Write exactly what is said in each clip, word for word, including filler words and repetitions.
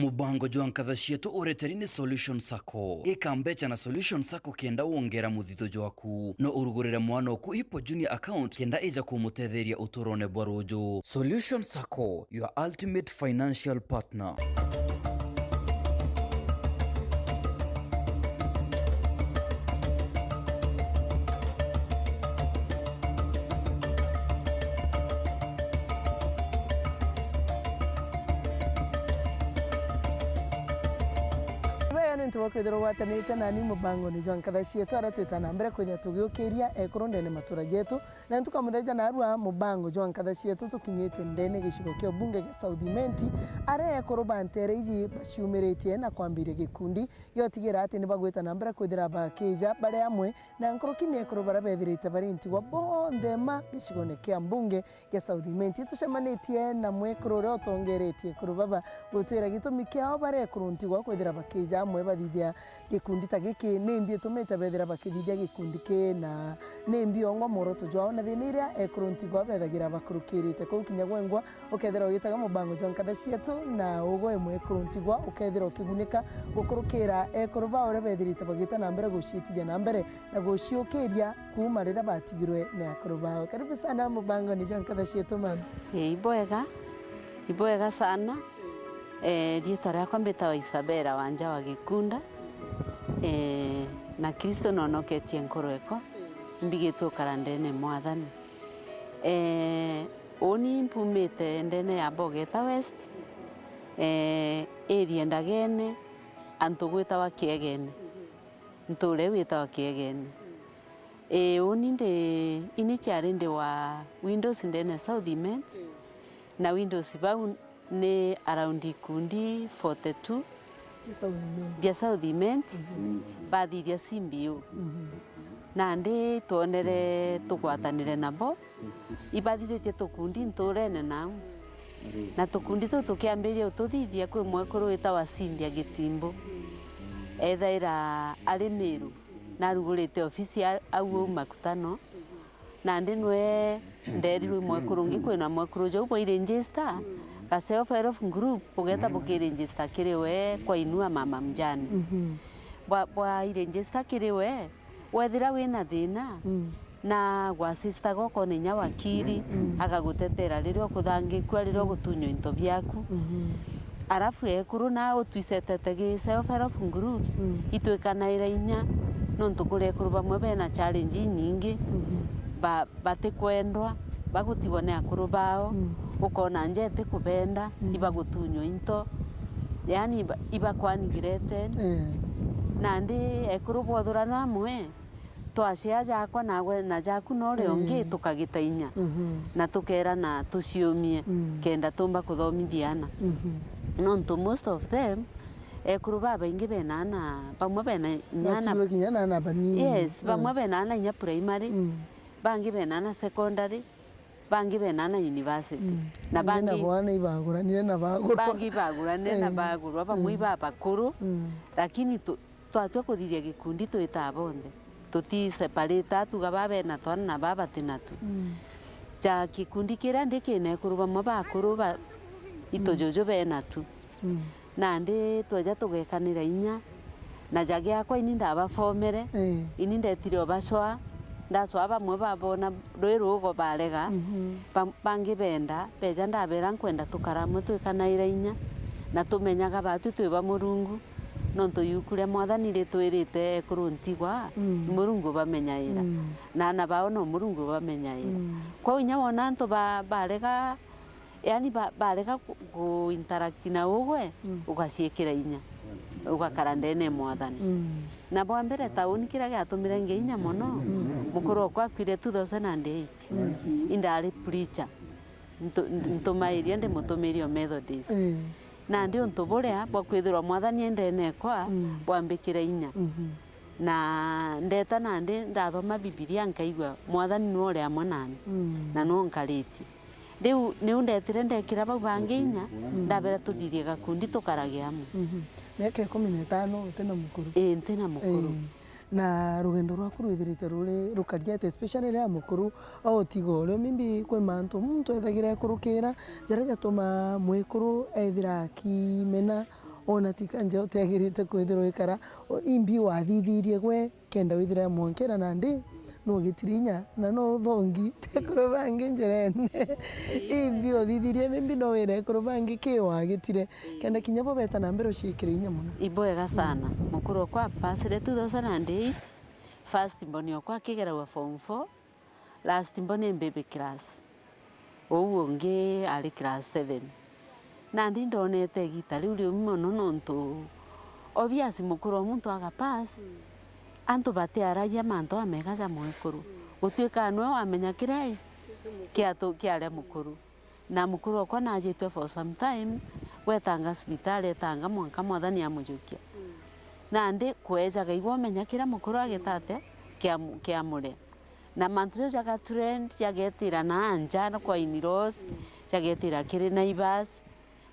Mubango jwa nkatha cietu ureteri ni Solution Sacco. Ika mbecha na Solution Sacco kenda wongera muthitho jwaku. No urugurire mwana oku Hippo Junior account kenda ija kumutetheria uturone bwa ruju. Solution Sacco, your ultimate financial partner. Bwega ni untu bwa kwithirwa ugwatanite nani mubangone jwa nkatha cietu, aria twita na mbere kwithia tugiukiria ekuru ndene matura jetu. Na ntuku ya muthenya narua mubango jwa nkatha cietu tukinyite ndene gicigo kia ubunge gia South Imenti, aria ekuru ba ntere iji baciumiritie na kwambiria gikundi giotigira ati ni bagwita na mbere kwithira bakija bari amwe na nkuruki ni ekuru baria bethirite bari ntigwa bonthe ma gicigone kia mbunge gia South Imenti. Tucemanitie na mwekuru uria utongeretie ekuru baba gutwira gitumi kiao bari ekuru ntigwa kwithira bakija amwe bathithia gikundi ta giki, ni mbi itumite bethira bakithithia gikundi ki, na ni mbi ongwa mworoto jwao, na thina iria ekuru ntigwa bethagira bakurukirite kuu kinya gwengwa. Ukethira ugitaga mubango jwa nkatha cietu, na ugwe mwekuru ntigwa ukethira ukigunika gukurukira ekuru ba uria bethirite bagita na mbere guciitithia na mbere na guciukiria kuuma riria batigirwe ni akuru bao. Karibu sana mubangone jwa nkatha cietu, mama. Ii, ibwega, ibwega sana. Eh, riitwa riakwa mbitawa Isabella Wanja wa Gikunda. Eh, na Kristo nonoketie nkoro ekwa, mbigitwe ukara ndene Mwathani. Eh, Uni mpumite ndene ya Bogeta West, eh, area Ndagene, antu gwitawa Kiegene. Ntuura iu yitawa Kiegene. Ii, uni ndi, ini ciari ndi wa Windows ndene South Imenti, na Windows bau ni around ikundi forty two bia South Imenti, bathithia C B O. Nandi twonere tugwatanire nabo, ibathithitie tukundi ntuurene nau. Na tukundi tuu tukiambiria ututhithia, kwi mwekuru witawa Cynthia Gitimbo, ethaira ari Miru, na arugurite ofisi a-, au au Makutano. Nandi nwe nderirwe mwekuru ungi, kwina mwekuru jau bwa register, ga self help group, bugeta bukiregister kiri we kwa Inua Mama Mjane. Bwa, bwa register kiri we, wethira wina thina, na gwa sister gokona inya wakiri, agagutetera riria ukuthangikua, riria ugutunywa into biaku. Arafu ekuru na utwisetete gi self help groups, itwikanaira inya, nontu kuri ekuru bamwe bena challenge inyingi, ba-, batikwendwa, bagutigwa ni akuru bao, ukona nja itikubenda, ibagutunywa into, yani iba-, ibakwa neglected. Nandi ekuru bwothurana amwe, twacea jakwa nawe na jaku na uria ungi, tukagita inya. Na tukerana tuciumie, kenda tumba kuthomithia ana. Nontu most of them, ekuru babaingi bena ana, bamwe bena inya ana. Batigirwe kinya na ana banini. Yes, bamwe bena ana inya primary, bangi bena ana secondary, bangi bena ana university. Na bangi nabo ana ibaguranire na bagurwa. Bangi ibaguranire na bagurwa, bamwe iba bakuru, lakini tu-, twatua kuthithia gikundi twitaa bonthe. Tuti separate, atuga baa bena twana na baa batina tu. Ja gikundi kiria ndi kina ekuru bamwe bakuru ba, itujuju bena tu. Nandi tweja tugekanira inya, na ja giakwa ini ndabafomere, ini ndetire ubacwaa, ndacwaa bamwe babona rwi rugo barega, ba-, bangi benda, beja ndabera nkwenda tukara amwe twikanaira inya, na tumenyaga batwi twi ba Murungu, nontu yuku ria Mwathani ritwirite ekuru ntigwa, ni Murungu ubamenyaira, na ana bao no Murungu ubamenyaira. Kwou inya wona antu ba-, barega, yani ba-, barega ku, ku interact na ugwe, ugaciikira inya, ugakara ndene ya Mwathani. Na bwa mbere tauni kiria giatumire ngia inya mono, mukuru okwa akwire two thousand and eight, indari preacher, ntu-, ntumairia ndi mutumiria o Methodist. Nandi untu buria bwa kwithirwa Mwathani e ndene ekwa bwambikire inya. Na ndeta nandi ndathoma Bibilia, nkaigua Mwathani nwe uri amwe nani, na nwe unkaritie. Riu niu ndetire ndekira bau bangi inya, ndabera tuthithie gakundi tukarage amwe. Miaka ikumi na itano utina mukuru? Ii, ntina mukuru. Ii. Na rugendo rwaku rwithirite ruri rukariete, especially riria mukuru autiga urio? Maybe kwi mantu muntu ethagira ekurukira, jaria jatuma mwikuru ethira akimena Ona tika nja utiagirite kwithirwa wikara, o, imbi wathithirie gwe, kenda withire mwankira nandi, nugitire inya, na no uthongi, ti ekuru bangi njirene. Imbi uthithirie, maybe no wire ekuru bangi ki wagitire, kenda kinya bo beta na mbere uciikire inya mono. Ibwega sana. Mukuru okwa apasire two thousand and eight, first born okwa akigeragua form four, last born e baby class. Uu ungi ari class seven. Nandi ndonete igita riu riumi mono nontu obvious mukuru o muntu aga pass, antu batiaragia mantu amega ja mwekuru. Gutuika nwe wamenya kiria i, kiatu kia aria mukuru. Na mukuru okwa najitwe for some time, gwetanga cibitari etanga mwanka Mwathani amujukia. Nandi kwejaga igwe umenya kiria mukuru agita atia kia mu-, kia muria. Na mantu jau jaga trend, jagetira na nja na kwa in-laws, jagetira kiri neighbours.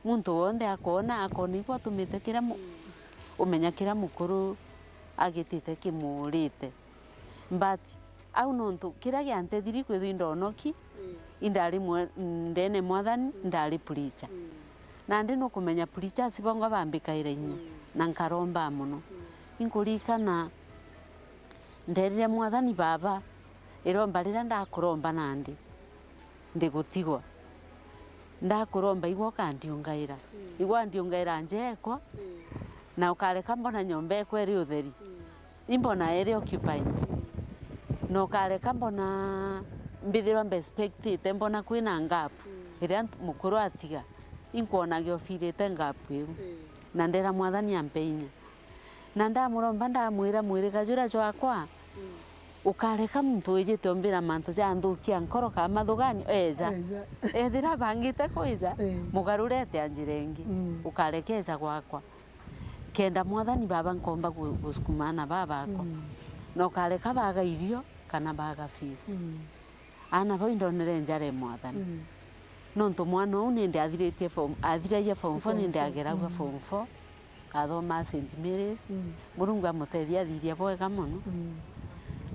Muntu wonthe akoona, akoona igwe atumite kiria mu-, umenya kiria mukuru agitite kimurite. But au nontu kiria giantethirie kwithwa indonoki, indari mwe-, ndene Mwathani, ndari preacher. Nandi nukumenya preachers bongwa bambikaira inya, na nkaromba mono. Inkuririkana nderire Mwathani, Baba, iromba riria ndakuromba nandi, ndigutigwa. Ndakuromba, igwe ukandiungaira. Igwe andiungaira nja ekwa, na ukareka mbona nyomba ekwa iri utheri. Imbona iri occupied. Na ukareka mbona mbithirwa mbespectite, mbona kwina gap iria nt-, mukuru atiga. Inkwonaga ufirite gap iu. Na ndera Mwathani ampe inya. Na ndamuromba ndamwira, mwiriga juria jwakwa, ukareka muntu wijite umbira mantu janthukia nkoro kana mathuganio, eja. Eja. Ethira abangite kwija, mugarurete a njira ingi. Ukareka eja gwakwa. Kenda Mwathani Baba nkomba gu-, gusukuma aana baa bakwa. Na ukareka baga irio kana baga fees. Aana bau indonere njara e Mwathani. Nontu mwana uu nindi athiritie form, athiragia form four, nindi ageragua form four, athoma Saint Mary's. Murungu amutethia athithia bwega mono.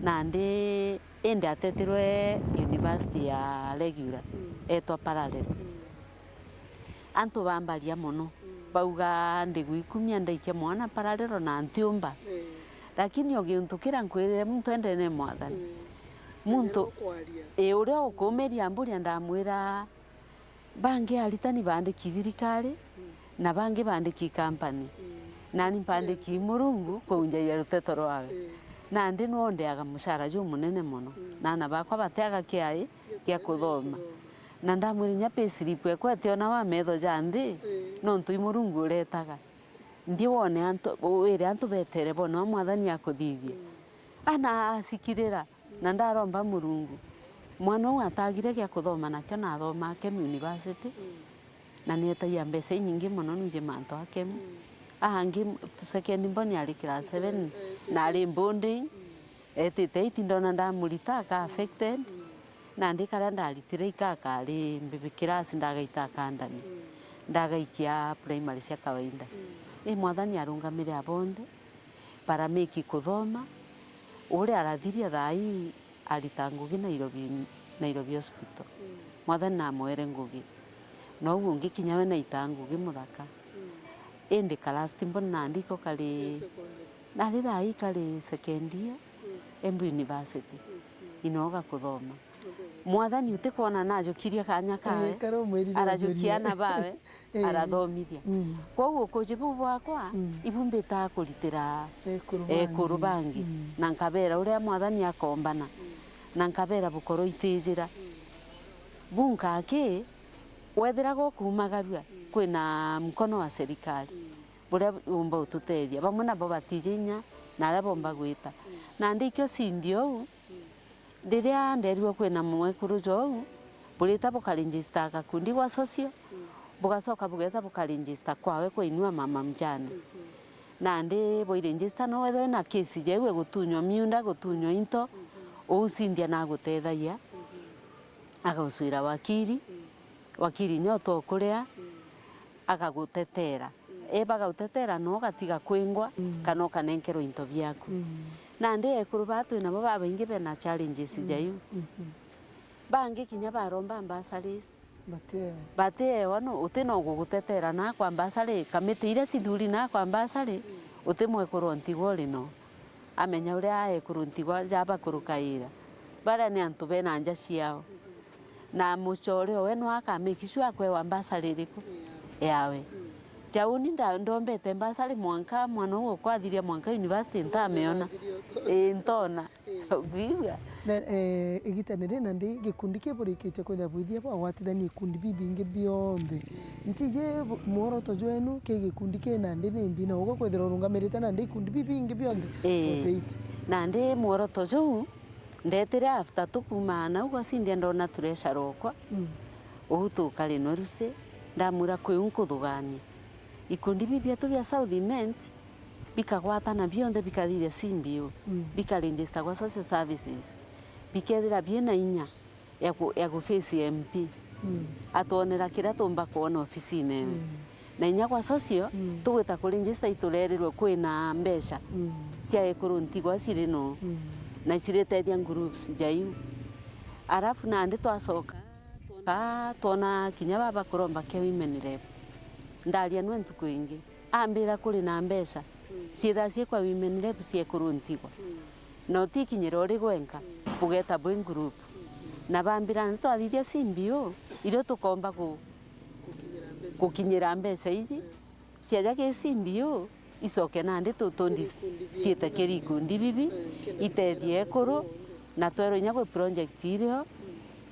Nandi indi atetirwe university ya regular, etwa parallel. Antu bambaria mono, bauga ndigwikumia ndaikia mwana paralelo na ntiumba. Lakini o gintu kiria nkwirire muntu endene Mwathani. Muntu, ii, uria ukumiria mburia ndamwira, bangi aritani bandiki thirikari, na bangi bandiki company. Nani mpandiki Murungu kunjagia ruteto rwawe. Nandi nwe ndeaga mucara jumunene mono. Na aana bakwa bateaga kiai gia kuthoma. Na ndamwira inya payslip ekwa itiona wa metho ja nthi, nontu i Murungu uretaga. Nthi wone antu, wire antu betere bone wa Mwathani akuthithie. Ana acikirira, na ndaromba Murungu. Mwana uu atagire gia kuthoma nakio na athoma Akemu University. Na nietagia mbeca inyingi mono nwiji mantu Akemu. Angi second born ari class seven, na ari boarding. Etite eight ndona ndamurita aka affected. Nandi karia ndaritire ika akari mbibi class ndagaita academy. Ndagaikia primary cia kawaida. I Mwathani arungamire abonthe, baramiki kuthoma. Uria arathiria thaa ii arita ngugi Nairobi, Nairobi Hospital. Mwathani namwere ngugi. Na uu ungi kinya we naita ngugi muthaka. Indi ka last born nandi ko kari, nari thaa ii kari second year, Embu University. Inoga kuthoma. Mwathani utikwona najukirie kanya kawe, arajukia aana bawe, arathomithia. Kwou ukuji buu bwakwa, ibu mbitaa kuritira ekuru bangi, na nkabera uria Mwathani akombana, na nkabera bukoro itijira. Buu nkaki, wethira gukumagarua, kwina mkono wa serikali buria umba ututethia. Bamwe nabo batiji inya na aria bomba gwita. Nandi ikio cindi ou, riria nderirwe kwina mwekuru jou, burita bukaregister gakundi gwa social, bugacoka bugeta bukaregister kwawe kwa Inua Mama Mjane. Nandi bwairegister no wethirwe wina case jau egutunywa miunda, gutunywa into, uu Cynthia nagutethagia, agagucwira wakiri, wakiri nyo tokuria, agagutetera. E, bagautetera no ugatiga kwingwa, kana ukanenkerwa into biaku. Nandi ekuru baa twinabo babaingi bena challenges jaiu. Bangi kinya baromba bursaries, Batiewa. Batiewa no, uti no gugutetera na kwa mbasari, kamiti iria cithuri na kwa mbasari, uti mwekuru o ntigwa uri no. Amenya uria ekuru ntigwa jabakurukaira. Baria ni antu bena nja ciao. Na mucore owe no aka make sure akwewa mbasari iriku? Yawe. Jau ni nda-, ndombete mbasari mwanka mwana uu okwa athiria mwanka university ntamiona. Ii, ntona. Kwigua? Na, eh, igitene riri nandi gikundi kiburikitie kwithira bwithia bwagwatithania ikundi bibingi bionthe. Ntiji bu-, mworoto jwenu ki gikundi ki nandi ni mbi na ugo kwithira urungamirite nandi ikundi bibingi bionthe? Ii. Forty eight. Nandi mworoto juu, ndetire after tukuma nau gwa Cynthia ndona treasurer okwa. Mm. Uu tukari nwe rusi, ndamwira kwi u nkuthugania. Ikundi biu bietu bia South Imenti bikagwatana bionthe bikathithia C B O, mm, bikaregister gwa social services, bikethira biina inya ya ku-, ya kuface M P. Mm. Atwonera kiria tumba kwona ofisine ewe. Mm. Na inya gwa social, mm, tugwita kuregister iturerirwe kwina mbeca, mm, cia ekuru ntigwa ciri no, mm, na ciritethia groups ja iu. Arafu nandi twacoka, twona, twona kinya baba kuromba kia women rep. Ndaria nwe ntuku ingi. Ambira kuri na mbeca, mm, ciithaa cii kwa women rep cia ekuru ntigwa. Mm. Na utikinyira uri gwenka, mm, bugeta bwi group. Mm. Na bambira ni twathithia C B O, irio tukomba ku-, gukinyira mbeca iji. Mm. Ciaja ki C B O, icoke nandi tu-, tundi ciite kiri ikundi bibi, itethie ekuru, na twerwe inya gwi project irio, mm,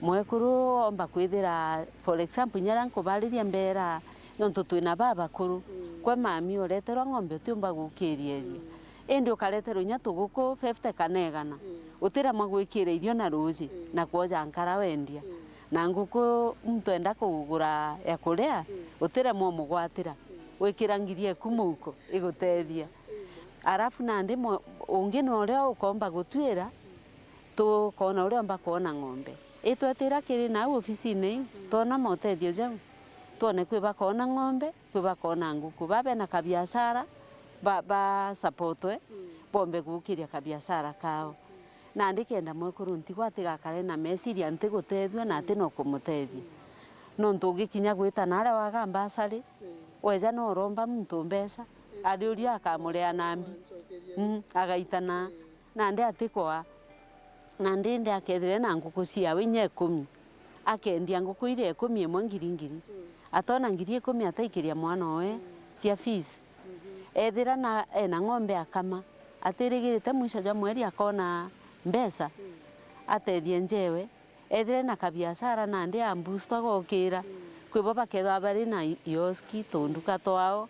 mwekuru omba kwithira, for example, inya ria nkubariria mbera, nontu twina babakuru. Mm. Kwe mami ureterwa ng'ombe utiumba gukiria iria. Mm. Indi ukareterwa inya tuguku fifty kana igana. Mm. Utiremwa gwikira irio na ruuji, mm, na kwoja nkara wendia. Mm. Na nguku muntu enda kugura ya kuria, mm, utiremwa umugwatira. Mm. Wikira ngiri eku muhuko igutethia. Mm. Arafu nandi mwe-, ungi ni uria ukomba gutwira, tukona uria omba kwona ng'ombe. Itwetira kiri nau ofisine iu, mm, twona motethio jau, twone kwi bakoona ng'ombe, kwi bakoona nguku. Ba bena kabiashara, ba, ba supportwe, mm, bombe gukiria kabiashara kao. Nandi kenda mwekuru ntigwa atigakare na meciria ntigutethua na ati no kumutethia. Nontu ugikinya gwita naria waga mbasari, mm, weja no uromba muntu mbeca, mm, ariuria akamurea na mbi. Ancokeria. Mm, agaitana. Mm. Nandi atikwaa. Nandi indi akethire na nguku ciawe inya ikumi. Akendia nguku iria ikumi imwe ngiri ngiri. Mm. Atona ngiri ikumi ataikiria mwana owe, mm, cia fees. Mhm. Ethira na, ena ng'ombe akama, atirigirite mwisho jwa mweri akona mbeca, mm, atethie njewe. Ethire na kabiashara nandi a boost agokira. Mm. Kwi bo bakethwa bari na i-, ioski, tunduka twao,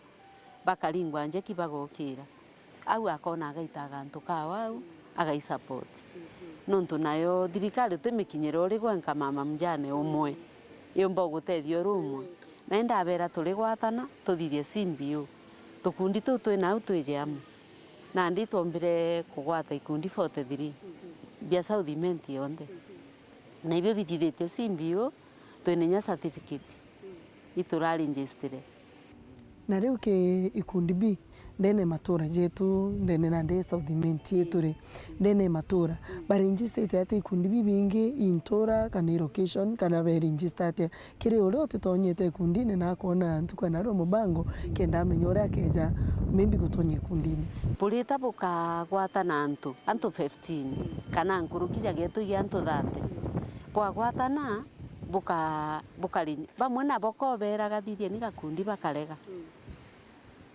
bakaringwa njeki bagokira. Au akona agaita gantu kao au, mm, agaisupport. Mhm. Nontu nayo thirikari utimikinyira uri gwenka mama mjane umwe. Yumba ugutethia uri umwe. Na indabera turi gwatana, tuthithie C B O. Tukundi tuu twi nau twije amwe. Nandi itwombire kugwata ikundi forty three, mhm, bia South Imenti yonthe. Mhm. Na ibio bithithitie C B O, twina inya certificate, ituraregistire. Na riu ki ikundi bi ndene ya matura jetu, ndene nandi South Imenti ituri ndene ya matura, baregistite atia ikundi bibingi i ntura kana i location, kana beregister atia? Kiri uria utitonyete ikundine na akwona ntuku ya narua mubango, kenda amenya uria akeja maybe gutonya ikundine. Burita bukagwatana antu, antu fifteen, kana nkuruki ja getu gia antu thirty. Bwagwatana, buka-, bukari-, bamwe nabo koberaga thithieni gakundi bakarega. Mm.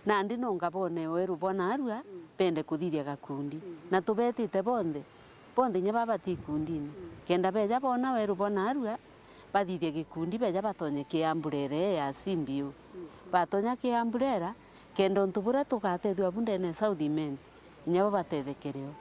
Nandi nonga bone weru bwa narua, mm, bende kuthithia gakundi. Mm. Na tubetite bonthe, bonthe inya babati ikundine. Mm. Kenda beja bona weru bwa narua, bathithie gikundi, beja batonye kiamburere ya C B O. Mm. Batonya kiamburera, kenda untu buria tugatethua bu ndene South Imenti, inya bo batethekere o.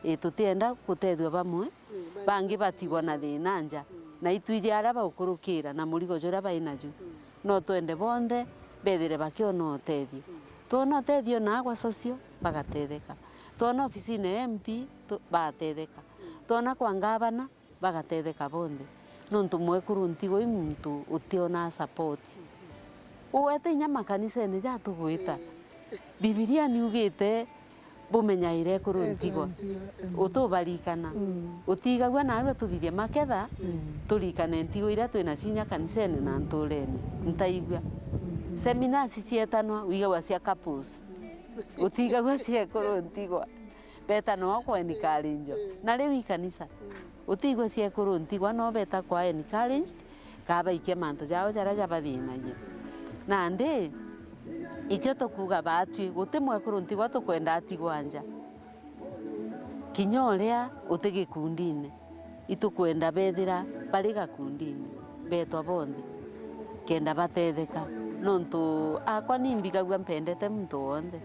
Ii, tutienda gutethua bamwe, mm, bangi batigwa na thina nja, mm, na itwiji aria baukurukira na murigo juria bai naju. Mm. No twende bonthe bethire bakiona utethio. Mm. Twona utethio na agwa socio, bagatetheka. Twona ofisine ya M P, tu-, bagatetheka. Mm. Twona kwa ngavana, bagatetheka bonthe, nontu mwekuru ntigwa i muntu utionaa support. Ugwete inya makanisene jatugwita. Bibilia niugite, Bumenyaire ekuru ntigwa. Ntigwa, mm. Utubarikana. Mm. Utigagua narua tuthithie maketha, mm, turikane ntigo iria twina cinya kanisene na nturene. Ntaigua. Mm. Seminars cietanwa, wigagua cia couples. Utigagua cia ekuru ntigwa. Betanwa kwa encourage. Mm. Na riu i kanisa. Mm. Utigwe cia ekuru ntigwa no beta kwa encouraged, kabaikia mantu jao jaria jabathinagia. Nandi, ikio tukuuga baatwi, guti mwekuru ntigwa tukwenda atigwa nja. Kinya uria uti gikundine, itukwenda bethira bari gakundine, betwa bonthe, kenda batetheka. Nontu akwa ni mbigagua mpendete muntu wonthe,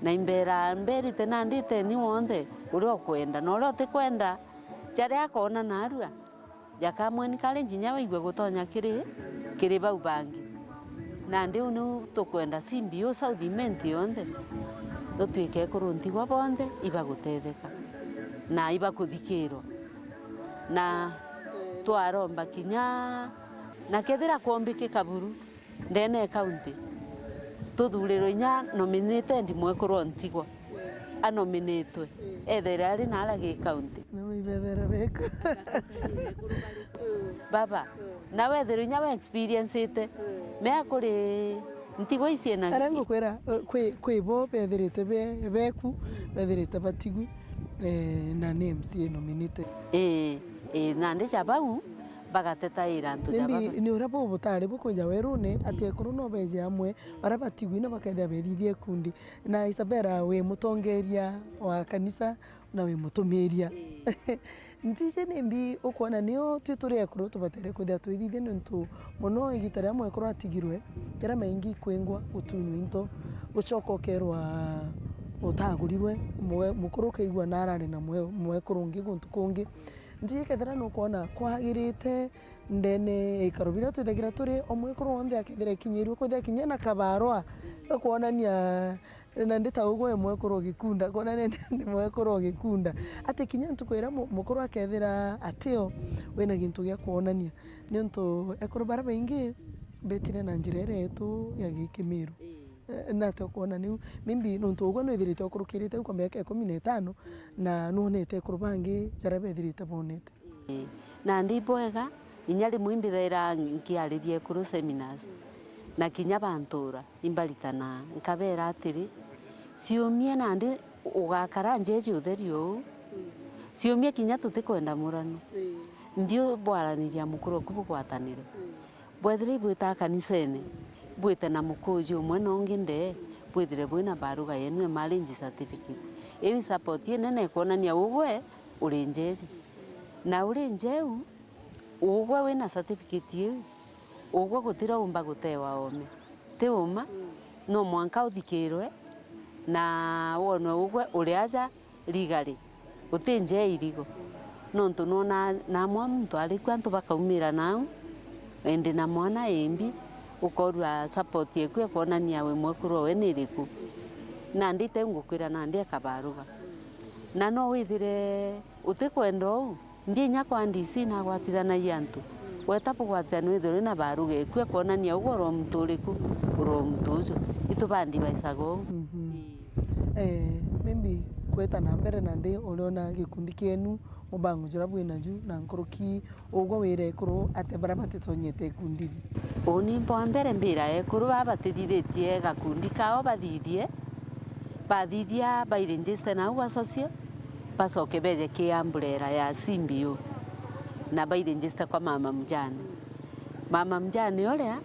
na imbera mberite nandi iteni wonthe uria ukwenda, na uria utikwenda, jaria akoona narua, jakamwe encourage inya waigua gutonya kiri, kiri bau bangi. Nandi uu niu tukwenda C B U South Imenti yonthe, tutwike ekuru ntigwa bonthe ibagutetheka na ibakuthikirwa. Na twaromba kinya, na kethira kwombikika buru, ndene e county, tuthurirwe inya nominated mwekuru o ntigwa anominitwe, ethere ari naara gi county. Nabo ibethera beku. Baba, na wethirwe inya we experiencete, mea kuri ntigwa ici ena. Aria ngukwira, eh, kwi, kwi bo bethirite be, beku, bethirite batigwi, eh, na ni M C A nominated. Ii, ii, nandi ja bau, bagatetaira antu ja baba. Maybe ni uria bo butari bukwija werune, ati ekuru no beje amwe, baria batigwi na bakethia bethithia ikundi. Na Isabella, wi mutongeria wa kanisa na wi mutumiria. Ii. Ntiji nimbi ukwona nio twi turi ekuru tubatere kwithia twithithia, niuntu mono igita riria mwekuru atigirwe, jaria maingi ikwingwa, gutunywa into, gucoka ukerwa utagurirwe, mwe-, mukuru ukeigua narari na mwe-, mwekuru ungi guntu kungi. Ntiji kethira nukwona kwagirite ndene ya ikaro biria twithagira turi, o mwekuru wonthe akethira ekinyirue, kwithira kinya na kabarua gakwonania, na ndi ta ugwe mwekuru ugikunda, kwonania ndi mwekuru ugikunda. Ati kinya ntuku iria mu-, mukuru akethira atio, wina gintu gia kwonania. Niuntu ekuru baria baingi betire na njira iria yetu ya gikimiru. Eh, na atia ukwona niu? Maybe nontu ugwe nwithirite ukurukirite u kwa miaka ikumi na itano, na nwonete ekuru bangi jaria bethirite bonete. Ii. Nandi ibwega, inya rimwe imbithaira nkiariria ekuru seminars, na kinya bantura, imbaritana, nkabera atiri, ciumie nandi ugakara njeji utheri uu, ciumie kinya tutikwenda murano. Ii. Nthiu bwaraniria mukuru oku bugwatanire. Ii. Bwethire ibwita kanisene, bwite na mukuji umwe na ungi ndee, bwithire bwina baruga yenu ya marriage certificate. Iu i support inene ikwonania ugwe uri njeji. Na uri njeu, ugwe wina certificate iu, ugwe gutiraumba gutewa oome. Ti uma, no mwanka uthikirwe na wonwe ugwe uri aja legally, uti njea irigo. Nontu nwona namwe muntu ari ku antu bakaumira nau, indi na mwana imbi, ukorua support eku ekwonania wi mwekuru owe ni iriku. Nandi iteu ngukwira nandi ekabaruga. Na no withire utikwenda uu, nthi inya kwa D C nagwatithanagia antu. Weta bugwatithania withirwe na baruga eku ekwonania ugwe uri o muntu uriku, uri o muntu uju. Itu ba advise-aga uu. Mhm. Ii. Eh, maybe kweta na mbere nandi uriona gikundi kienu, mubango juria bwinaju na nkuruki ugwe wira ekuru atia baria batitonyete ikundini? Uni bwa mbere mbira ekuru baa batithithitie gakundi kao bathithie, bathithia bairegister nau gwa social, bacoke beje ki umbrella ya C B U na bairegister kwa mama mjane. Mama mjane uria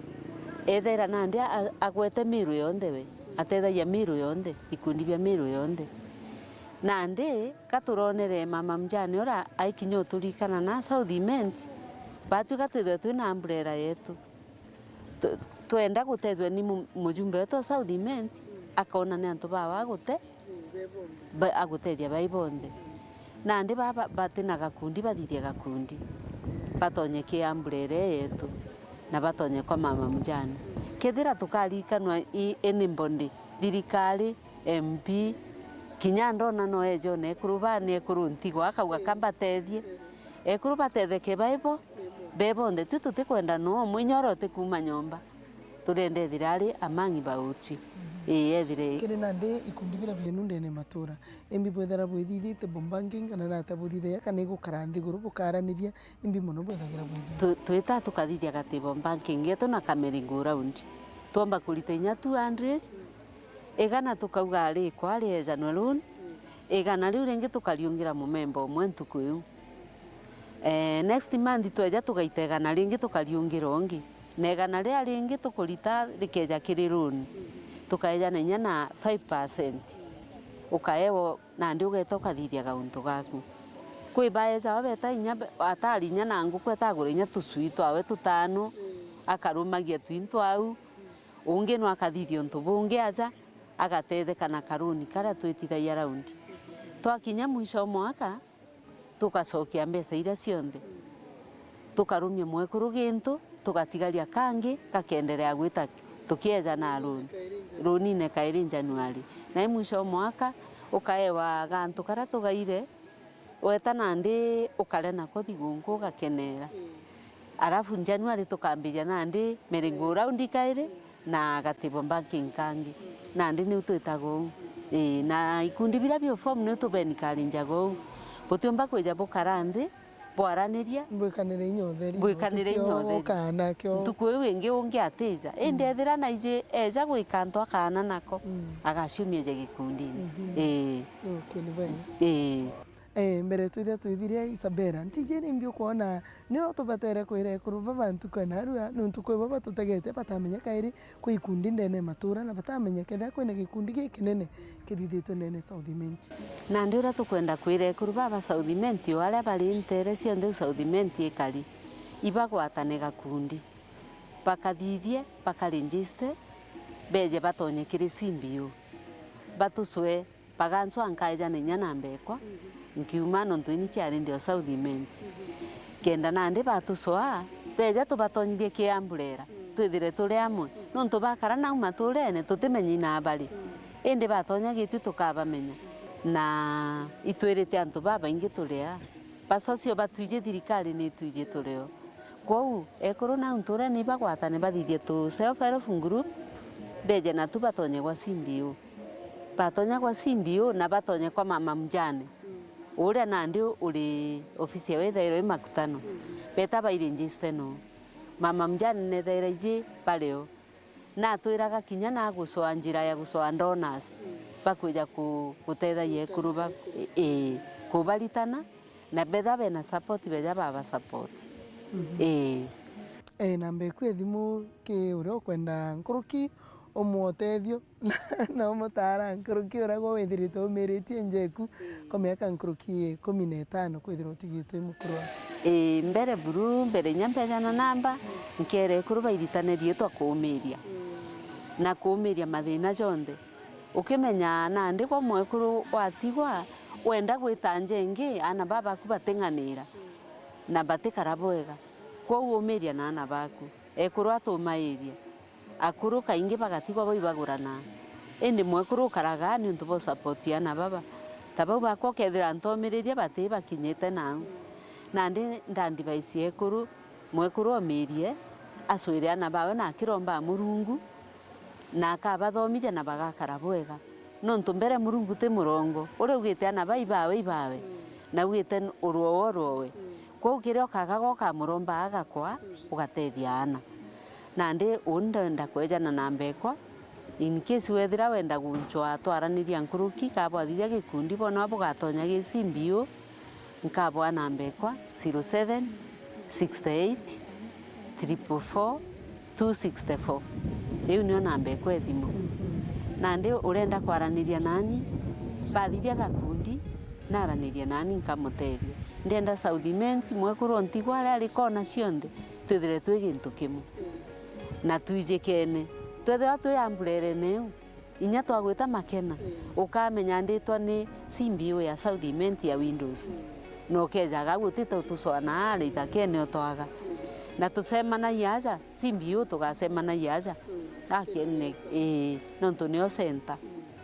ethaira nandi a-, agwete Meru yonthe we. Atethagia Meru yonthe, ikundi bia Meru yonthe. Nandi, ka turonere mama mjane uria aikinya uturikana na South Imenti, batwika twithwe twina umbrella yetu. Tu-, twenda gutethua ni mu-, mujumbe wetu wa South Imenti, akona ni antu bawe agute-, ba-, agutethia bai bonthe. Nandi baba batina gakundi, bathithie gakundi, batonye ki umbrella yetu, na batonye kwa mama mjane. Kethira tukarikanwa i anybody, thirikari, M P, kinya ndona no eje ona ekuru baa ni ekuru ntigwa, akauga ka mbatethie. Ekuru batetheke bai bo, be bonthe. Twi tutikwenda no umwe inya uria utikuuma nyomba. Turenda ethira ari amang'i ba utwi. Ii, ethire. Kiri nandi ikundi bira bienu ndene matura, imbi bwethira bwithithite bombanking kana nata buthithagia kana igukara nthiguru bukaraniria, imbi mono bwethagira bwithithite? Tu-, twita tukathithia gati bombanking yetu na kameringo round. Twomba kurita inya two hundred, igana tukauga ari kwa riejanwe loan, igana riu ringi tukariungira mumemba umwe ntuku iu. Eh, next month tweja tugaita igana ringi tukariungira ungi. Na igana riria ringi tukurita rikeja kiri loan, tukaejana inya na five percent. Ukaewa nandi ugeeta ukathithia gauntu gaku. Kwi baeja babeta inya be-, atari inya na nguku etagura inya tucui twawe tutano, akarumagia twintu au. Ungi no akathithia untu bungi aja, agatetheka na karuni karia twitithagia raundi. Twakinya mwisho o mwaka, tugacokia mbeca iria cionthe, tukarumia mwekuru gintu, tugatigaria kangi gakenderea gwita tukieja na runi, runine kairi January. Nai mwisho o mwaka, ukaewa gantu karia tugaire, weta nandi ukare nako thigunku ugakenera. Arafu January tukambiria nandi miringo raundi kairi na gatibo banking kangi. Nandi niu twitaga uu. Ii, na ikundi biria bio form niu tubenikarinjaga uu. Butiumba kwija bukara nthi, bwaraniria. Bwikanire inya utheri. Bwikanire inya utheri. Ukaana kio. Ntuku iu ingi ungi atija. Indi ethira naiji eja gwika antu akaana nako, agaciumia ja gikundini. Ii. Okay, ni bwega. Ii. Eh, mbere twithia twithiria, Isabella, ntiji ni mbi ukwona nio tubatere kwira ekuru baba ntuku ya narua, nontu kwi bo batutegete, batamenya kairi kwi ikundi ndene ya matura, na batamenya kethira kwina gikundi gikinene kithithitwe ndene South Imenti. Nandi uria tukwenda kwira ekuru baba South Imenti, o aria bari ntere cionthe u South Imenti ikari, ibagwatane gakundi, bakathithie, bakaregister, beje batonye kiri C B O, batucwe. Bagancwa nkaejana inya na mbekwa, nkiuma nontu ini ciari ndio South Imenti. Kenda nandi batucwaa, beja tubatonyithie ki amburera, twithire turi amwe. Nontu bakara nau maturene, tutimenyi na bari. Indi batonya gitwi tukabamenya. Na itwirite antu babaingi turi aa. Bacocio batwiji thirikari ni itwiji turi o. Kwou, ekuru na nturene ibagwatane bathithie tu self help group, beje natu batonye gwa C B O. Batonya gwa C B O na batonye kwa mama mjane. Uria nandi uri ofisi ya withairo i Makutano. Beta bairegister no. Mama mjane nethaira iji bari o. Natwiraga kinya na gucoa njira ya gucoa donors. Bakwija ku-, gutethagia ekuru ba, ii, kubaritana. Na betha bena support, beja baba support. Ii. Eh, namba eku ya thimu ki uria ukwenda nkuruki umwe utethio na umutara nkuruki uria gwe withirite umiritie nja eku kwa miaka nkuruki ikumi na itano kwithirwa utigitwe i mukuru waku. Ii, mbere buru, mbere inya mbejana namba, nkere ekuru bairitane riitwa kuumiria na kuumiria mathina jonthe. Ukimenya nandi gwa mwekuru watigwa, wenda gwita nja ingi, aana baa baku bating'anira na batikara bwega. Kwou umiria na aana baku. Ekuru atumairia. Akuru kaingi bagatigwa bau ibagurana. Indi mwekuru ukaraga niuntu bwa support ya aana baba. Ta bau bakwa ukethira ntomiriria bati bakinyite nau. Nandi nda advise ekuru, mwekuru omirie, acwire aana bawe na akirombaga Murungu, na akabathomithia na bagakara bwega. Nontu mbere Murungu ti murongo, uria augite aana baa ibawe, ibawe, na augite n-, uruowe, uruowe. Kwou kiria ukaga gwa ukamuromba agakwa, ugatethia aana. Nandi uu ndenda kwejana na mbekwa, in case wethira wenda guncwa twaraniria nkuruki, ka bwathithia gikundi, bono bugatonya gi C B O, nkabwa namba ekwa, zero seven, six eight, triple four, two sixty four. Iu nio namba ekwa e thimu. Nandi urenda kwaraniria nani, bathithia gakundi, naraniria nani nkamutethia. Ndienda South Imenti, mwekuru o ntigwa aria ari kona cionthe, twithire twi gintu kimwe. Na twijikene. Twethirwa twi amburerene iu, inya twagwita Makena, ukamenya nditwa ni C B O ya South Imenti ya Windows. Na ukejaga au utite utucwana aria ithakene utwaga. Na tucemanagia aja, C B O tugacemanagia aja. Akene, ii, nontu nio center.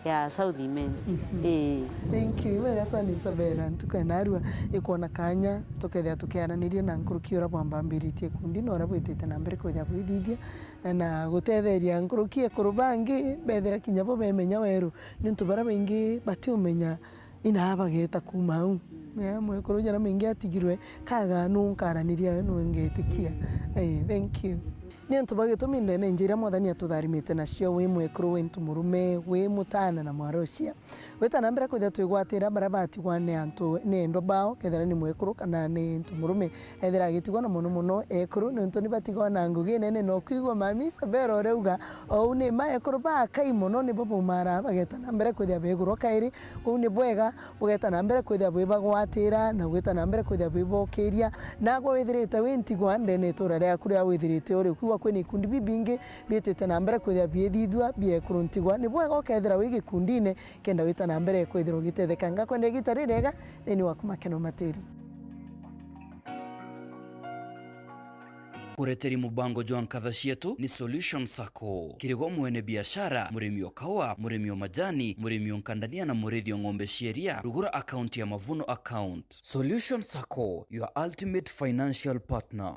ya South Imenti. Ii. Thank you. Iwe ya sana Isabella, ntuku ya narua ikwona kanya tukethira tukiaraniria na nkuruki uria bwambambiritie ikundi na uria bwitite na mbere kwithira bwithithia na gutetheria nkuruki ekuru bangi bethira kinya bo bemenya weru, niuntu baria baingi batiumenya inaa bageta kuuma au. Eh, mwekuru jaria maingi atigirwe, kaga nu nkaraniria we nu ngetikia. Eh, thank you. Ni antu ba gitumi ndene nja iria Mwathani atutharimite nacio, wi mwekuru, wi ntu murume, wi mutana na mwarocia. Wita na mbere kwithira twigwatira baria batigwa ni antu, ni endwa bao, kethira ni mwekuru kana ni ntu murume. Ethira agitigwa na mono mono ekuru, niuntu ni batigwa na ngugi nene na ukwigua Mami Isabella ureuga, ou ni ma ekuru bakai mono nibo baumara bageta na mbere kwithira begurwa kairi. Kwou ni bwega bugeta na mbere kwithira bwibagwatira na gwita na mbere kwithira bwibokiria. Nagwe withirite wi ntigwa ndene itura riaku riria withirite uri, ukwigua kwina ikundi bibingi biitite na mbere kwithira biithithua bia ekuru ntigwa, ni bwega ukethira wi gikundine kenda wita na mbere kwithira ugitetheka. Ngakwenda igita ririega nthini waku Makeno Matiri. Kureteri mubango jwa nkatha cietu ni Solution Sacco. Kirigwa mwene biashara, murimi o kaua, murimi o majani, murimi o nkandania na murithi o ng'ombe cia iria, rugura account ya Mavuno Account. Solution Sacco, your ultimate financial partner.